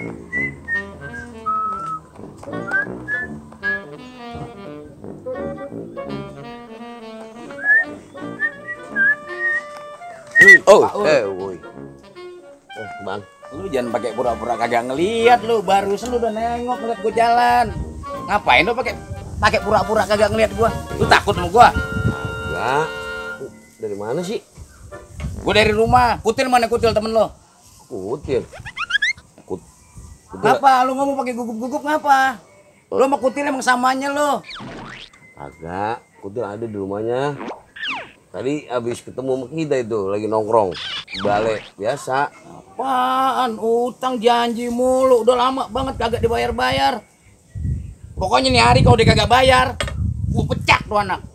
Woi. Bang, lu jangan pakai pura-pura kagak ngelihat lu, barusan lu udah nengok ngeliat gua jalan. Ngapain lu pakai pura-pura kagak ngelihat gua? Lu takut sama gua? Enggak. Dari mana sih? Gua dari rumah. Kutil mana kutil temen lo? Kutil. Kutil. Ngapa lu ngomong pakai gugup-gugup ngapa? Lu sama kutil emang samanya lo? Agak, kutil ada di rumahnya. Tadi habis ketemu sama kita itu lagi nongkrong balik biasa. Apaan? Utang janji mulu, udah lama banget kagak dibayar-bayar. Pokoknya nih hari kalau dia kagak bayar, gua pecah tuh anak.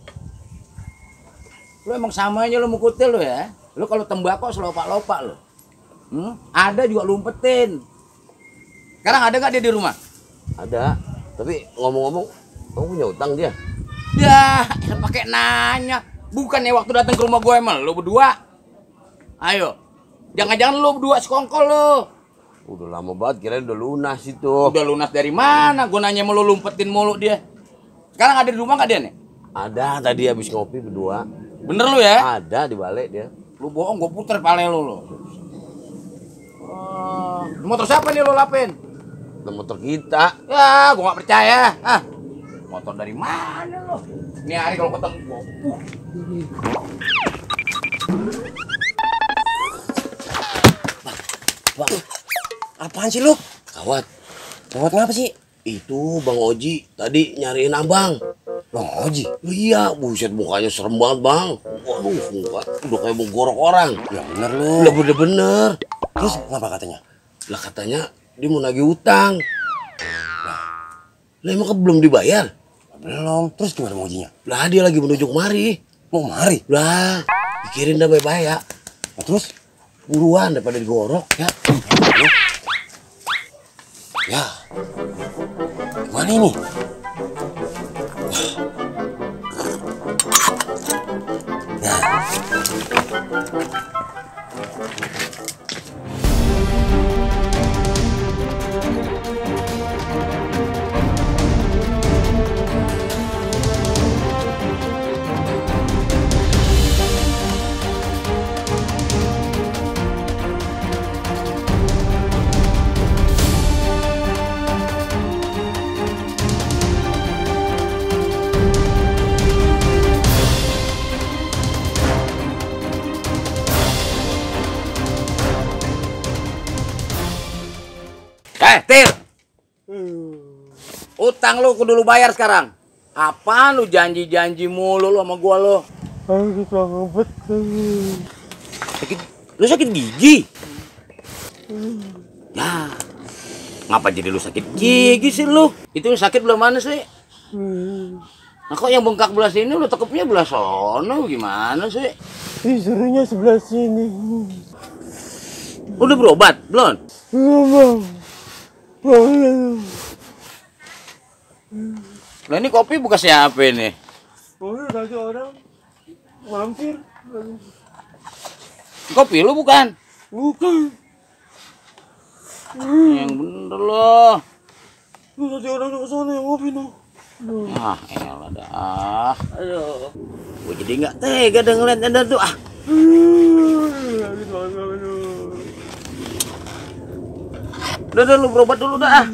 Lu emang samanya lu mau kutil lu ya? Lu kalau tembakau selopak-lopak lu. Ada juga lu umpetin. Sekarang ada gak dia di rumah? Ada. Tapi ngomong-ngomong, kamu punya utang dia? Dah, pakai nanya. Bukannya waktu datang ke rumah gue emang lu berdua. Ayo. Jangan-jangan lu berdua sekongkol lu. Udah lama banget, kirain udah lunas itu. Udah lunas dari mana? Gue nanya mau lu lumpetin mulu dia. Sekarang ada di rumah gak dia nih? Ada, tadi habis ngopi berdua. Bener lu ya? Ada di balik dia. Lu bohong, gue puter pale lu. Motor siapa nih lu lapin? Motor kita. Ya, gue gak percaya. Motor dari mana lu? Ini hari kalau ketemu gue. Bang, apaan sih lu? Kawat. Gawat ngapa sih? Itu Bang Oji tadi nyariin abang. Bang Oji? Iya, buset mukanya serem banget bang. Waduh, muka udah kayak mau gorok orang. Ya bener lu. Lah bener-bener. Terus kenapa katanya? Lah katanya dia mau nagih utang. Lah emang belum dibayar? Belum. Terus gimana Bang Ojinya? Lah dia lagi menuju kemari. Mau mari? Lah, pikirin dah baik-baik ya. Nah, terus? Buruan daripada digorok ya. Ya. Gimana ini? Nah. Tir. Utang lu kudu lu bayar sekarang. Apaan lu janji-janji mulu lu sama gua lu? Lu sakit gigi? Ya. Ngapa jadi lu sakit gigi sih lu? Itu yang sakit belah mana sih? Nah kok yang bengkak belah sini lu tekepnya belah sono gimana sih? Disuruhnya sebelah sini. Udah berobat belum? Belum. Lah ini kopi bukan siapa ini? Tadi orang mampir. Kopi lu bukan? Bukan. Yang bener loh. Tadi orang ke sana yang ngopi no. Ah, elah dah. Aduh. Gua jadi nggak tega dengan ngeliat tuh. Udah lu berobat dulu dah.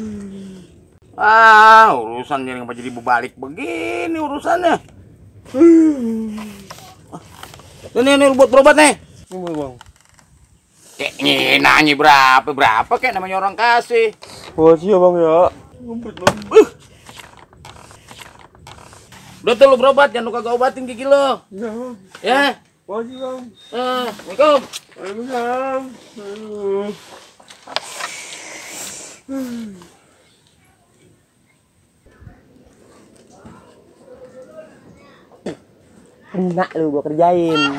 Urusan yang apa jadi berbalik begini urusannya. Ini lu buat berobat nih. Bang. Kayak nanya berapa kayak namanya orang kasih. Makasih ya bang ya. Ngumpet bang. Udah tuh lu berobat, jangan lu kagak obatin gigi lo. Ya bang. Ya. Makasih bang. Assalamualaikum. Waalaikumsalam. Aduh. Enak lu gua kerjain.